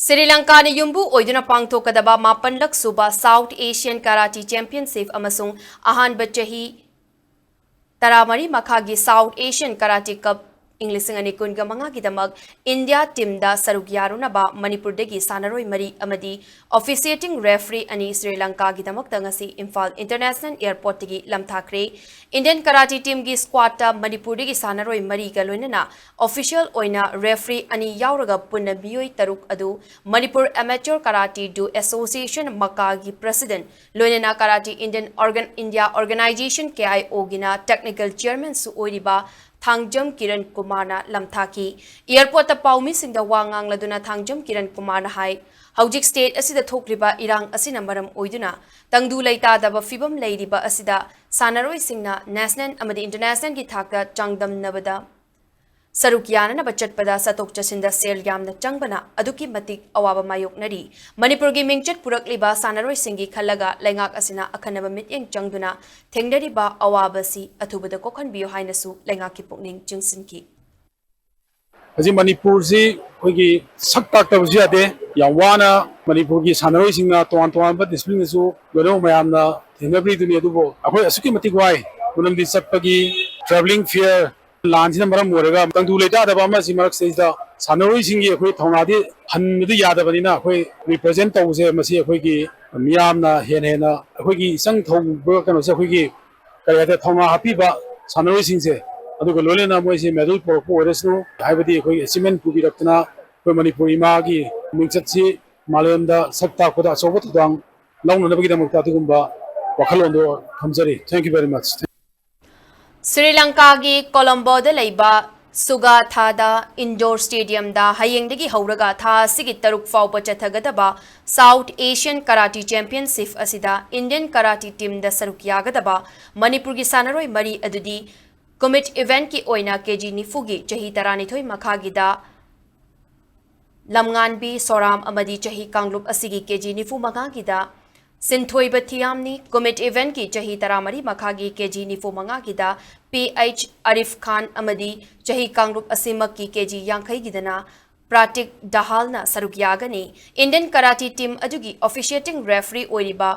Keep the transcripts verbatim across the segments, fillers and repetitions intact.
ꯁ꯭ꯔꯤ ꯂꯪꯀꯥꯅ ꯌꯨꯝꯕꯨ ꯑꯣꯏꯗꯨꯅ ꯄꯥꯡꯊꯣꯛꯀꯗꯕ ꯃꯥꯄꯟꯂꯛ ꯁꯨꯕ South Asian Karate Championship ꯑꯃꯁꯨꯡ ꯑꯍꯥꯟꯕ ꯆꯍꯤ ꯇꯔꯥꯃꯔꯤ ꯃꯈꯥꯒꯤ South Asian Karate Cup ꯏꯪ ꯂꯤꯁꯤꯡ ꯑꯅꯤ ꯀꯨꯟꯒ ꯃꯉꯥꯒꯤꯗꯃꯛ ꯏꯟꯗꯤꯌꯥ ꯇꯤꯝꯗ ꯁꯔꯨꯛ ꯌꯥꯔꯨꯅꯕ ꯃꯅꯤꯄꯨꯔꯗꯒꯤ ꯁꯥꯟꯅꯔꯣꯏ ꯃꯔꯤ ꯑꯃꯗꯤ officiating referee ꯑꯅꯤ ꯁ꯭ꯔꯤ ꯂꯪꯀꯥꯒꯤꯗꯃꯛꯇ ꯉꯁꯤ ꯏꯝꯐꯥꯜ International Airportꯇꯒꯤ ꯂꯝꯊꯥꯈ꯭ꯔꯦ꯫ Indian Karate Teamꯒꯤ squadꯇ ꯃꯅꯤꯄꯨꯔꯗꯒꯤ ꯁꯥꯟꯅꯔꯣꯏ ꯃꯔꯤꯒ ꯂꯣꯏꯅꯅ official ꯑꯣꯏꯅ referee ꯑꯅꯤ ꯌꯥꯎꯔꯒ ꯄꯨꯟꯅ ꯃꯤꯑꯣꯏ ꯇꯔꯨꯛ ꯑꯗꯨ Manipur Amateur Karate Do Association ꯃꯀꯥꯒꯤ president ꯂꯣꯏꯅꯅ Karate Indian Organ-, India Organization, KIOꯒꯤꯅ technical chairmanꯁꯨ ꯑꯣꯏꯔꯤꯕ ꯊꯥꯡꯖꯝ ꯀꯤꯔꯟ ꯀꯨꯃꯥꯔꯅ ꯂꯝꯊꯥꯈꯤ꯫ Airportꯇ ꯄꯥꯎꯃꯤꯁꯤꯡꯗ ꯋꯥ ꯉꯥꯡꯂꯗꯨꯅ ꯊꯥꯡꯖꯝ ꯀꯤꯔꯟ ꯀꯨꯃꯥꯔꯅ ꯍꯥꯏ, ꯍꯧꯖꯤꯛ state ꯑꯁꯤꯗ ꯊꯣꯛꯂꯤꯕ ꯏꯔꯥꯡ ꯑꯁꯤꯅ ꯃꯔꯝ ꯑꯣꯏꯗꯨꯅ ꯇꯪꯗꯨ ꯂꯩꯇꯥꯗꯕ ꯐꯤꯕꯝ ꯂꯩꯔꯤꯕ ꯑꯁꯤꯗ ꯁꯥꯟꯅꯔꯣꯏꯁꯤꯡꯅ national ꯑꯃꯗꯤ internationalꯒꯤ ꯊꯥꯛꯇ ꯆꯥꯡꯗꯝꯅꯕꯗ ꯁꯔꯨꯛ ꯌꯥꯅꯅꯕ ꯆꯠꯄꯗ ꯆꯠꯊꯣꯛ ꯆꯠꯁꯤꯟꯗ ꯁꯦꯜ ꯌꯥꯝꯅ ꯆꯪꯕꯅ ꯑꯗꯨꯛꯀꯤ ꯃꯇꯤꯛ ꯑꯋꯥꯕ ꯃꯥꯌꯣꯛꯅꯔꯤ꯫ ꯃꯅꯤꯄꯨꯔꯒꯤ ꯃꯤꯡꯆꯠ ꯄꯨꯔꯛꯂꯤꯕ ꯁꯥꯟꯅꯔꯣꯏꯁꯤꯡꯒꯤ ꯈꯜꯂꯒ ꯂꯩꯉꯥꯛ ꯑꯁꯤꯅ ꯑꯈꯟꯅꯕ ꯃꯤꯠꯌꯦꯡ ꯆꯪꯗꯨꯅ ꯊꯦꯡꯅꯔꯤꯕ ꯑꯋꯥꯕ ꯑꯁꯤ ꯑꯊꯨꯕꯗ ꯀꯣꯛꯍꯟꯕꯤꯌꯨ ꯍꯥꯏꯅꯁꯨ ꯂꯩꯉꯥꯛꯀꯤ ꯄꯨꯛꯅꯤꯡ ꯆꯤꯡꯁꯤꯟꯈꯤ꯫ ꯍꯧꯖꯤꯛ ꯃꯅꯤꯄꯨꯔꯁꯤ ꯑꯩꯈꯣꯏꯒꯤ ꯁꯛ ꯇꯥꯛꯇꯕꯁꯨ ꯌꯥꯗꯦ꯫ ꯌꯥꯝ ꯋꯥꯅ ꯃꯅꯤꯄꯨꯔꯒꯤ ꯁꯥꯟꯅꯔꯣꯏꯁꯤꯡꯅ ꯇꯣꯉꯥꯟ ꯇꯣꯉꯥꯟꯕ disciplineꯗꯁꯨ ꯂꯣꯏꯅꯃꯛ ꯃꯌꯥꯝꯅ ꯊꯦꯡꯅꯕꯤꯔꯤꯗꯨꯅꯤ꯫ ꯑꯗꯨꯕꯨ ꯑꯩꯈꯣꯏ ꯑꯁꯨꯛꯀꯤ ꯃꯇꯤꯛ ꯋꯥꯏ, ꯃꯔꯝꯗꯤ ꯆꯠꯄꯒꯤ travelling fare ꯂꯥꯟꯁꯤꯅ ꯃꯔꯝ ꯑꯣꯏꯔꯒ ꯇꯪꯗꯨ ꯂꯩꯇꯥꯗꯕ ꯑꯃ ꯑꯁꯤ ꯃꯔꯛꯁꯤꯗꯩꯁꯤꯗ ꯁꯥꯟꯅꯔꯣꯏꯁꯤꯡꯒꯤ ꯑꯩꯈꯣꯏ ꯊꯧꯅꯥꯗꯤ ꯍꯟꯕꯗꯤ ꯌꯥꯗꯕꯅꯤꯅ ꯑꯩꯈꯣꯏ represent ꯇꯧꯕꯁꯦ ꯃꯁꯤ ꯑꯩꯈꯣꯏꯒꯤ ꯃꯤꯌꯥꯝꯅ ꯍꯦꯟꯅ ꯍꯦꯟꯅ ꯑꯩꯈꯣꯏꯒꯤ ꯏꯆꯪ ꯊꯧꯕ ꯀꯩꯅꯣꯁꯦ ꯑꯩꯈꯣꯏꯒꯤ ꯀꯔꯤ ꯍꯥꯏꯇꯥꯔꯦ, ꯊꯧꯅꯥ ꯍꯥꯞꯄꯤꯕ ꯁꯥꯟꯅꯔꯣꯏꯁꯤꯡꯁꯦ, ꯑꯗꯨꯒ ꯂꯣꯏꯅꯅ ꯃꯣꯏꯁꯦ medal ꯄꯨꯔꯛꯄ ꯑꯣꯏꯔꯁꯅꯨ, ꯍꯥꯏꯕꯗꯤ ꯑꯩꯈꯣꯏ achievement ꯄꯨꯕꯤꯔꯛꯇꯅ ꯑꯩꯈꯣꯏ ꯃꯅꯤꯄꯨꯔ ꯏꯃꯥꯒꯤ ꯃꯤꯡꯆꯠꯁꯤ ꯃꯥꯂꯦꯝꯗ ꯁꯛ ꯇꯥꯛꯄꯗ ꯑꯆꯧꯕ ꯊꯧꯗꯥꯡ ꯂꯧꯅꯅꯕꯒꯤꯗꯃꯛꯇ ꯑꯗꯨꯒꯨꯝꯕ ꯋꯥꯈꯜꯂꯣꯟꯗꯣ ꯊꯝꯖꯔꯤ꯫ Thank you very much. Shri ꯂꯪꯀꯥꯒꯤ ꯀꯣꯂꯝꯕꯣꯗ ꯂꯩꯕ ꯁꯨꯒꯥꯊꯥꯗ Indoor Stadiumꯗ ꯍꯌꯦꯡꯗꯒꯤ ꯍꯧꯔꯒ ꯊꯥ ꯑꯁꯤꯒꯤ ꯇꯔꯨꯛ ꯐꯥꯎꯕ ꯆꯠꯊꯒꯗꯕ South Asian Karate Championship ꯑꯁꯤꯗ Indian Karate Teamꯗ ꯁꯔꯨꯛ ꯌꯥꯒꯗꯕ ꯃꯅꯤꯄꯨꯔꯒꯤ ꯁꯥꯟꯅꯔꯣꯏ ꯃꯔꯤ ꯑꯗꯨꯗꯤ Kumite Eventꯀꯤ ꯑꯣꯏꯅ KG ꯅꯤꯐꯨꯒꯤ ꯆꯍꯤ ꯇꯔꯥꯅꯤꯊꯣꯏ ꯃꯈꯥꯒꯤꯗ ꯂꯝꯉꯥꯟꯕꯤ ꯁꯣꯔꯥꯝ ꯑꯃꯗꯤ ꯆꯍꯤ ꯀꯥꯡꯂꯨꯞ ꯑꯁꯤꯒꯤ KG ꯅꯤꯐꯨ ꯃꯉꯥꯒꯤꯗ ꯁꯤꯟꯊꯣꯏꯕ ꯊꯤꯌꯥꯝꯅꯤ꯫ Kumite Eventꯀꯤ ꯆꯍꯤ ꯇꯔꯥꯃꯔꯤ ꯃꯈꯥꯒꯤ KG ꯅꯤꯐꯨ ꯃꯉꯥꯒꯤꯗ P H ꯑꯔꯤꯐ ꯈꯥꯟ ꯑꯃꯗꯤ ꯆꯍꯤ ꯀꯥꯡꯂꯨꯞ ꯑꯁꯤꯃꯛꯀꯤ KG ꯌꯥꯡꯈꯩꯒꯤꯗꯅ ꯄ꯭ꯔꯥꯇꯤꯛ ꯗꯍꯥꯜꯅ ꯁꯔꯨꯛ ꯌꯥꯒꯅꯤ꯫ ꯏꯟꯗꯤꯌꯟ ꯀꯔꯥꯇꯤ ꯇꯤꯝ ꯑꯗꯨꯒꯤ ꯑꯣꯐꯤꯁꯤꯌꯦꯇꯤꯡ ꯔꯦꯐ꯭ꯔꯤ ꯑꯣꯏꯔꯤꯕ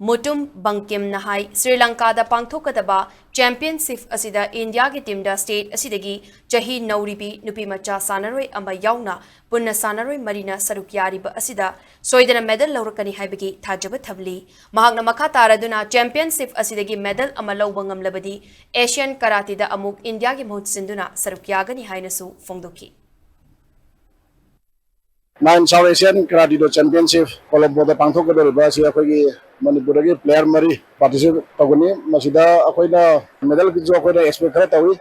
ꯃꯨꯇꯨꯝ ꯕꯪꯀꯤꯝꯅ ꯍꯥꯏ, ꯁ꯭ꯔꯤ ꯂꯪꯀꯥꯗ ꯄꯥꯡꯊꯣꯛꯀꯗꯕ ꯆꯦꯝꯄꯤꯌꯟꯁꯤꯞ ꯑꯁꯤꯗ ꯏꯟꯗꯤꯌꯥꯒꯤ ꯇꯤꯝꯗ ꯁ꯭ꯇꯦꯠ ꯑꯁꯤꯗꯒꯤ ꯆꯍꯤ ꯅꯧꯔꯤꯕꯤ ꯅꯨꯄꯤꯃꯆꯥ ꯁꯥꯟꯅꯔꯣꯏ ꯑꯃ ꯌꯥꯎꯅ ꯄꯨꯟꯅ ꯁꯥꯟꯅꯔꯣꯏ ꯃꯔꯤꯅ ꯁꯔꯨꯛ ꯌꯥꯔꯤꯕ ꯑꯁꯤꯗ ꯁꯣꯏꯗꯅ ꯃꯦꯗꯜ ꯂꯧꯔꯛꯀꯅꯤ ꯍꯥꯏꯕꯒꯤ ꯊꯥꯖꯕ ꯊꯝꯂꯤ꯫ ꯃꯍꯥꯛꯅ ꯃꯈꯥ ꯇꯥꯔꯗꯨꯅ ꯆꯦꯝꯄꯤꯌꯟꯁꯤꯞ ꯑꯁꯤꯗꯒꯤ ꯃꯦꯗꯜ ꯑꯃ ꯂꯧꯕ ꯉꯝꯂꯕꯗꯤ ꯑꯦꯁꯤꯌꯥꯟ ꯀꯔꯥꯇꯤꯗ ꯑꯃꯨꯛ ꯏꯟꯗꯤꯌꯥꯒꯤ ꯃꯍꯨꯠ ꯁꯤꯟꯗꯨꯅ ꯁꯔꯨꯛ ꯌꯥꯒꯅꯤ ꯍꯥꯏꯅꯁꯨ ꯐꯣꯡꯗꯣꯛꯈꯤ꯫ Nine South Asian Karate Do Championship ꯀꯣꯂꯝꯕꯣꯗ ꯄꯥꯡꯊꯣꯛꯀꯗꯧꯔꯤꯕ ꯑꯁꯤ ꯑꯩꯈꯣꯏꯒꯤ ꯃꯅꯤꯄꯨꯔꯗꯒꯤ ꯄ꯭ꯂꯦꯌꯔ ꯃꯔꯤ ꯄꯥꯔꯇꯤꯁꯤꯄꯦꯠ ꯇꯧꯒꯅꯤ꯫ ꯃꯁꯤꯗ ꯑꯩꯈꯣꯏꯅ ꯃꯦꯗꯜꯒꯤꯁꯨ ꯑꯩꯈꯣꯏꯅ ꯑꯦꯛꯁꯄꯦꯛ ꯈꯔ ꯇꯧꯏ꯫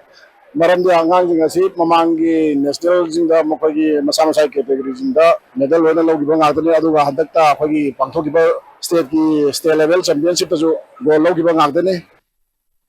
ꯃꯔꯝꯗꯤ ꯑꯉꯥꯡꯁꯤꯡ ꯑꯁꯤ ꯃꯃꯥꯡꯒꯤ ꯅꯦꯁꯅꯦꯜꯁꯤꯡꯗ ꯃꯈꯣꯏꯒꯤ ꯃꯁꯥ ꯃꯁꯥꯒꯤ ꯀꯦꯇꯦꯒꯣꯔꯤꯁꯤꯡꯗ ꯃꯦꯗꯜ ꯂꯣꯏꯅ ꯂꯧꯈꯤꯕ ꯉꯥꯛꯇꯅꯤ꯫ ꯑꯗꯨꯒ ꯍꯟꯗꯛꯇ ꯑꯩꯈꯣꯏꯒꯤ ꯄꯥꯡꯊꯣꯛꯈꯤꯕ ꯁ꯭ꯇꯦꯠꯀꯤ, ꯁ꯭ꯇꯦꯠ ꯂꯦꯚꯦꯜ ꯆꯦꯝꯄꯤꯌꯟꯁꯤꯞꯇꯁꯨ ꯒꯣꯜ ꯂꯧꯈꯤꯕ ꯉꯥꯛꯇꯅꯤ꯫